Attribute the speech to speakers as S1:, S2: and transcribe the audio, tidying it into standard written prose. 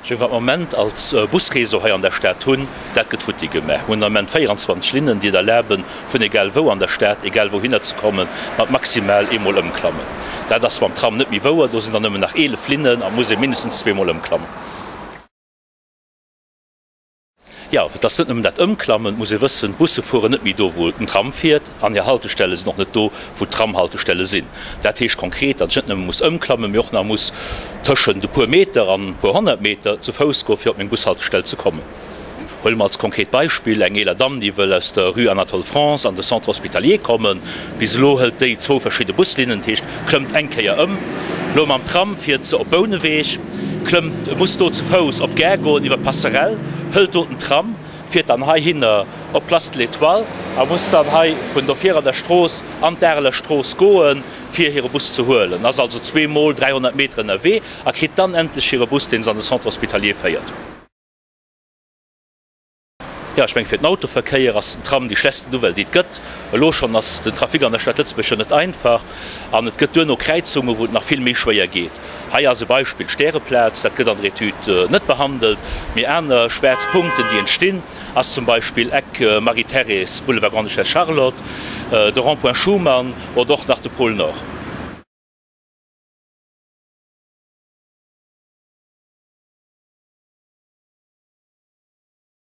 S1: Ech wat mer am Moment als Busréseau hei an der Stad hunn, dat gëtt futti gemaach. Mir hunn am Moment 24 Linnen, déi et erlaben, vun egal wou an der Stad egal wouhinner ze kommen, mat maximal eemol ëmklammen. Dat ass mam Tram net méi wouer, do sinn der nëmmen nach 11 Linnen an et muss ee mindestens zweemol ëmklammen. Jo, et ass net nëmmen dat Ëmklammen, et muss ee wëssen, d'Busse fueren net méi do, wou den Tram fiert, an hir Haltestelle sinn och net do, wou d'Tramhaltestelle sinn. Dat heescht konkret, datt ech net nëmme muss ëmklammen, mee och nach muss tëschent e puer Meter an e puer 100 Meter zu Fouss goen, fir op meng Bushaltestell ze kommen. Huele mer als konkret Beispill eng eeler Damm, déi wëll aus der Rue Anatole France an de Centre hospitalier kommen. Bis elo hëlt déi zwou verschidde Buslinnen, dat heescht klëmmt eng Kéier ëm. Elo mam Tram fiert se op Bouneweg. Klëmmt, muss do ze Fouss op d'Gare goen iwwer d'Passerelle, hëlt do den Tram, fiert dann heihinner op d'Place de l'Étoile a muss dann hei vun dovir an der Strooss an d'Areler Strooss goen, fir hire Bus ze huelen. Ass also zweemol 300 Meter ënnerwee a kritt dann endlech hire Bus, deen se an de Centre hospitalier féiert. Jo, ech mengen, fir den Autoverkéier ass den Tram déi schlechtste Nouvelle, déi et gëtt. Elo schonn ass den Trafic an der Stad Lëtzebuerg jo net einfach an et gëtt duerno Kräizungen, wou et nach vill méi schwéier geet. Hei ass e Beispill, d'Stäreplaz, dat gëtt an der Etüd net behandelt, mee aner schwaarz Punkten, déi entstinn, ass zum Beispill Eck Marie-Thérèse, Boulevard Grande-Duchesse Charlotte, de Rond-point Schuman oder och nach de Pôle Nord.